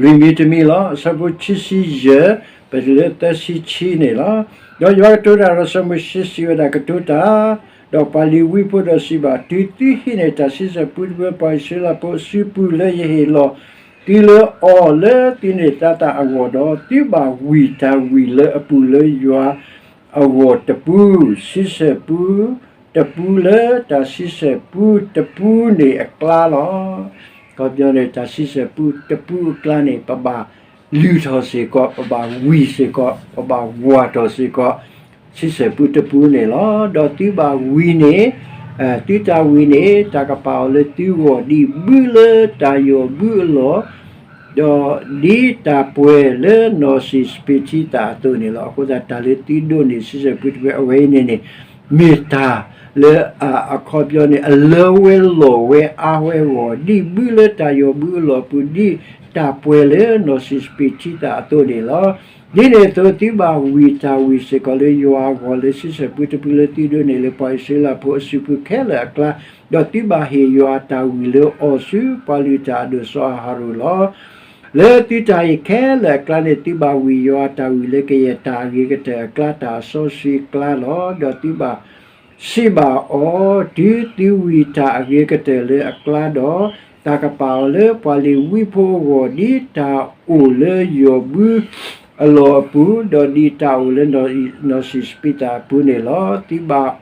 လွံၢ်မံၤတမံၤလီၤ. အဆၢဖိခံဆံယဲၢ် ပတုၤလၢသၢဆံခံန့ၣ်လီၤ. ဒီးယွၤကတိၤတၢ်ဒီးစီၤမိၤၡ့စံးဝဲဒၣ်, ကတိၤတၢ်ဒီးပှၤလ့ၤဝံဖိဒီးစံးဘၣ်, တုၤသုဟံးန့ၢ်တၢ်ဆံဆဲၣ်ပူတပူ ပှၤအံၣ်စရ့လးဖိအစုပူၤလၢယဟ့ၣ်လီၤ သုလၢအီၤလၢသုန့ၢ်သါတၢ်အဂီၢ်ဒီး သုဘၣ်ဝံၣ်တၢ်ဝံၣ်လၢအပူၤလၢယွၤအဂီၢ်တပူ, ဆံဆဲၣ်ပူတပူလၢတၢ်ဆံဆဲၣ်ပူတပူန့ၣ်အကျါလီၤ. အခီပညီန့ၣ် တၢ်ဆံဆဲၣ်ပူတပူအကျါန့ၣ် ပဘၣ်လုၢ်ထီၣ်စ့ၢ်ကီး, ပဘၣ်ဝံၣ်စ့ၢ်ကီး, ပဘၣ်ဝၢ်ထီၣ်စ့ၢ်ကီး ဆံဆဲၣ်ပူတပူန့ၣ်လီၤ. ဒီးသုဘၣ်ဝံၤန့ၣ်, သုတၢ်ဝံၤန့ၣ် တၢ်ကပာ်အီၤလၢသုဂီၢ်ဒ်ဘုလၢတၢ်ယီၢ်ဘုအလီၢ်, ဒီးဒ်တၢ်ပှဲၤလၢနီၢ်စံးစပံးထံသၣ်အသိးန့ၣ်လီၤ. အဃိသတးတၢ်လၢသုဒိးန့ၢ်ဆံဆဲၣ်ပူတပူအဝဲအံၤန့ၣ်န့ၣ် မ့ၢ်တၢ်လၢအခီပညီန့ၣ် အလၢဝဲလီၤဝဲအါဝဲအဂီၢ် ဒ်ဘုလၢတၢ်ယီၢ်ဘုအလီၢ်အပူၤ ဒ်တၢ်ပှဲၤလၢနီၢ်စံးစပံးထံသၣ်အသိးန့ၣ်လီၤ. ဒ်န့ၣ်အသိး သုဘၣ်ဝံၣ်တၢ်ဝံၣ်စ့ၢ်ကီးလၢယွၤအဂီၢ်လၢဆံဆဲၣ်ပူတပူလၢသုဒိးန့ၢ်လၢပှၤအံၣ်စရ့လးဖိအစုပူၤခဲလၢာ်အကျါ, ဒီးသုဘၣ်ဟ့ၣ်ယွၤအတၢ်ဝံၣ်လၢအီၤဆူပှၤလုၢ်တၢ်အဒိၣ်စီၤအၤဟရိၣ်လီၤ. လၢသုတၢ်ဟ့ၣ်ခဲလၢာ်အကျါန့ၣ် သုဘၣ်ဝံၣ်ယွၤအတၢ်ဝံၣ်လၢကယဲၢ်တၢ်အဂ့ၤကတၢၢ်အကျါ တၢ်အစီဆှံအကျါလီၤ. ဒီးသုဘၣ် စံးဘၣ်အီၤ, တုၤသုဝံၣ်တၢ်အဂ့ၤကတၢၢ်လၢအကျါဒီး, တၢ်ကပာ်အီၤလၢပှၤလ့ၤဝံဖိအဂီၢ် ဒ်တၢ်အိၣ်လၢယီၢ်ဘုအလီၢ်အပူၤ, ဒီးဒ်တၢ်အိၣ်လၢနီၢ်စံးစပံးသၣ်အပူၤန့ၣ်လီၤ. သုဘၣ်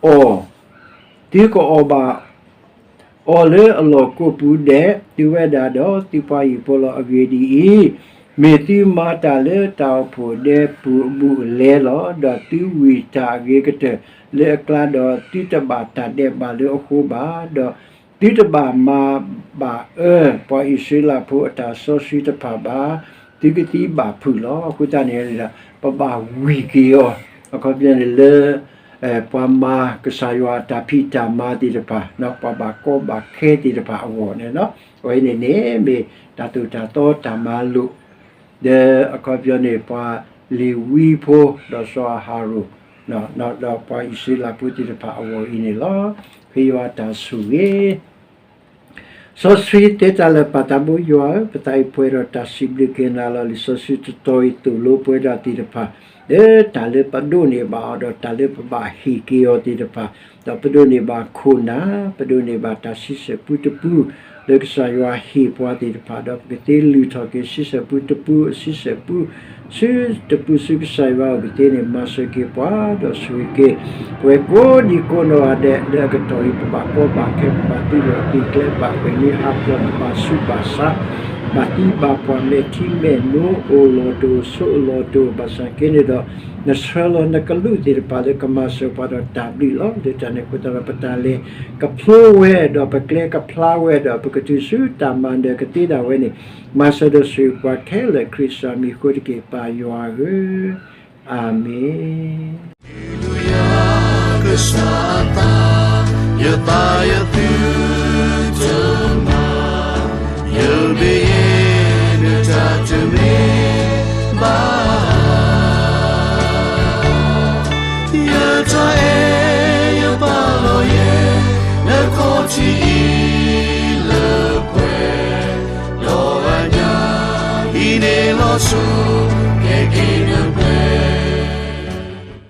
အီၣ်, သုကအီၣ်ဘၣ် အီၤလၢအလီၢ်ကိးပူၤဒဲး, သုဝဲဒၣ်ဒီးသုပှၤဟံၣ်ဖိလီၤ. အဂ့ၢ်ဒ်အံၤ, မ့ၢ်သုမၤတၢ်လၢတၢ်အိၣ်ဖှိၣ်ဒဲပူၤအဘူးအလဲလီၤ. ဒီးသုဝံၣ်တၢ်အဂ့ၤကတၢၢ်လၢအကျါဒီး သုတဘၣ်တၢ်ဒဲးဘးလၢအဃိဘၣ်, ဒီးသုတဘၣ်မၤဘၣ်အၢ ပှၤအံၣ်စရ့လးဖိအတၢ်စီဆှံတဖၣ်ဘၣ်. သုကသံဘၣ်ဖုးလီၤ. အဃိသတးန့ၣ် ပဘၣ်ဝံၣ်က့ၤအီၤ, အခီပညီန့ၣ်လၢ ပှၤမၤကစၢ်ယွၤအတၢ်ဖံးတၢ်မၤသ့ၣ်တဖၣ်, ပှၤဘၣ်ကီဘၣ်ခဲသ့ၣ်တဖၣ်အဂီၢ်န့ၣ်လီၤ. အဝဲန့ၣ်န့ၣ် မ့ၢ်တၢ်သိၣ်တၢ်သီတၢ်မၤလိာ် ဒီးအခီပညီန့ၣ် ပှၤလ့ၤဝံဖိ ဒီးစီၤအၤဟရိၣ် ဒီးပှၤအံၣ်စရ့လးဖိသ့ၣ်တဖၣ်အဂီၢ်အံၤန့ၣ်လီၤ. ဃ့ယွၤတၢ်ဆိၣ်ဂ့ၤ စီဆှံသ့တၢ်လၢာ်ပၢ်သးဘိယွၤဧၢ, ပသးအံၤပှဲၤဒီးတၢ်စံးဘျုးက့ၤနၤလီၤ. လံာ်စီဆှံတတီၤအံၤသိၣ်လိပဝဲဒၣ်သ့ၣ်တဖၣ် လၢတၢ်လၢပဒိးန့ၢ်ဘၣ်အီၤဒီးတၢ်လၢပဘၣ်ဟ့ၣ်က့ၤအီၤသ့ၣ်တဖၣ်, ဒီးပဒိးန့ၢ်ဘၣ်ခိၣ်နၢ်, ပဒိးန့ၢ်ဘၣ်တၢ်ဆံဆဲၣ်ပူတပူ လၢကစၢ်ယွၤဟ့ၣ်ပှၤသ့ၣ်တဖၣ်, ဒီးပကသ့လုၢ်ထီၣ်က့ၤဆံဆဲၣ်ပူတပူ, ဆံဆဲၣ်ပူ ဆူတပူၤဆူကစၢ်ယွၤအအိၣ်ကသ့န့ၣ် မၤစၢၤက့ၤပှၤ ဒီးဆိၣ်ဂ့ၤက့ၤ ပဝဲကိးဒံကိးနီၢ်ဂၤဒဲး လၢအကတီၢ်အံၤ ပဘၣ်ကီဘၣ်ခဲ ပဘၣ်သူၣ်လီၢ်သံကျဲ ဘၣ်ပှဲၤန့ၢ်ဟးဖျိး ပဘၣ်ဆူးဘၣ်ဆါ ဘၣ်သံဘၣ်ပှၢ် မဲာ်ထံမဲာ်နိ အိၣ်လီၤတိၢ်ဆိးလီၤတိၢ် ဘၣ်ဆၣ်က့န့ၣ်ဒီး နဆှၢလီၤနကလူးသ့ၣ်တဖၣ်လၢကမၤစၢၤပှၤဒီးတၢ်ဘျုးလီၤ. လၢတၢ်န့ၣ်အဃိသတးဒီး ပတၢ်လဲၤကဖျိဝဲ ဒီးပကျဲကဖျါဝဲ ဒီးပကတုၤဆူတၢ်မၤနၢၤကသ့ဒၣ်ဝဲန့ၣ် မၤစၢၤဒီးဆိၣ်ဂ့ၤပှၤခဲလၢာ် ခရံာ်စၢ်မံၤအဃိတက့ၢ် ပၢ်ယွၤဧၢ, အၤမ့ၣ်. Hallelujah, ကစၢ်သး, ယသးယသု